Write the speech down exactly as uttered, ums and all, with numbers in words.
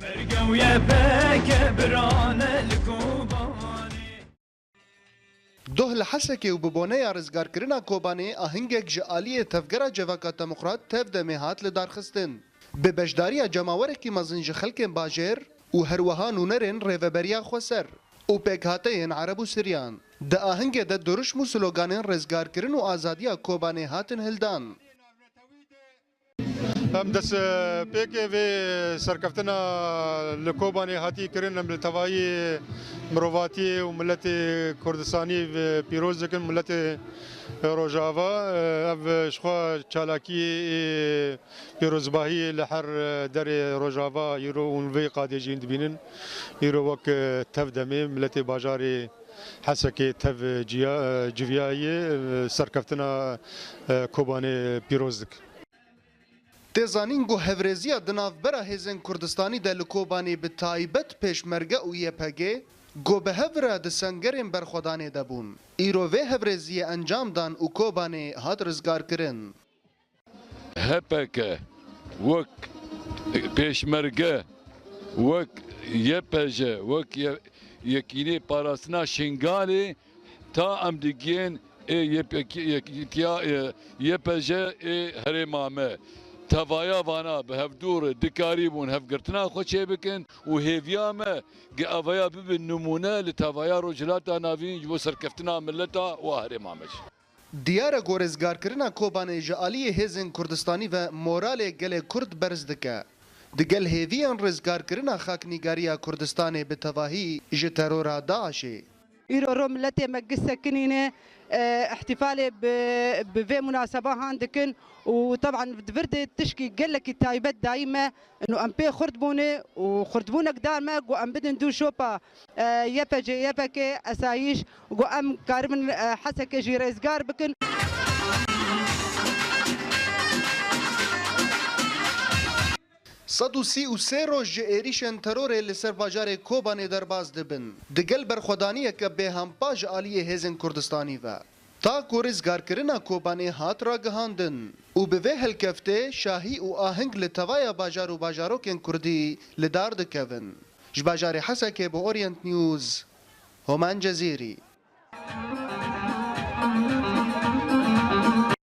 Merge û Y P G birane li Kobanê. Doh li Hesekê û bi boneya rizgarkirina Kobanê ahingek ji aliyê Tevgera Civaka Demokrat TEV-DEMê hat lidarxistin. Bi beşdariya cemawerekî mezin ji xelkên bajêr û herwiha nûnerên Rêveberiya Xweser û pêkhateyên Ereb û Siryan. Di ahingê de duruşm û sloganên rizgarkirin û azadiya Kobanê hatin hildan. Em dest, e, pêkê vê serkeftina li Kobanê hatî kirin, em li tevayî mirovatiyê û miletê Kurdistanî ve pîroz dikin, miletê Rojava. E, ev jixwe çalakiyê ê pîrozbahiyê li her derê Rojava îro hûn vê qadê jî dibînin. Îro wek, e, TEV-DEMê miletê bajarê Hesekê TEV ciya, e, civiyayê, e, serkeftina, e, Kobanê pîroz dik. Tê zanîn ku hevrêziya di navbera hêzên Kurdistanî de li Kobanê bi taybet Pêşmerge û Y P G ku bi hev re di sengerên berxwedanê de bûn. Îro vê hevrêziyê encam dan û Kobanê hat rizgarkirin. H P K, wek Pêşmerge, wek Y P J, wek Ye-, Yekînê Parastina Şingalê, ta em digiyên ê Y P K, yek-, yek-, ya, ê, Y P J ê herêma me. Tevaya vana bi hevdû re dikarîbûn hevgirtina xwe çêbikin û hêviya me gi evaya bibin nimûne li tevaya Rojhilata Navîn ji bo serkeftina mileta û a herêma me jî. Diyar e ku rizgarkirina Kobanê ji aliyê hêzên Kurdistanî ve moralê gelê Kurd berz dike. Digel hêviyên rizgarkirina xaknîgariya Kurdistanê bi tevahî ji terora DAIŞê. Îro ro miletê me giş sekinîne, e, îhtîfalê bi, bi vê munaseba han dikin û teban di vir de tişkî gelekî taybet dayî me, ino em pê xurt bûne û xurtbûnek dan me ku em bidin dû şopa, e, Y P G, Y P G esayîş, ku em karibin, e, Hesekê jî rêzgar bikin. Sed û sî û sê roj ji êrîşên terorê li ser bajarê Kobanê derbas dibin. Digel berxwedaniyeke bêhempa ji aliyê hêzên Kurdistanî ve. Ta ku rizgarkirina Kobanê hat ragihandin û bi vê helkeftê şahî û aheng li tevaya bajar û bajarokên Kurdî li dar dikevin. Ji bajarê Hesekê bo Orient News, Homan Cezîrî.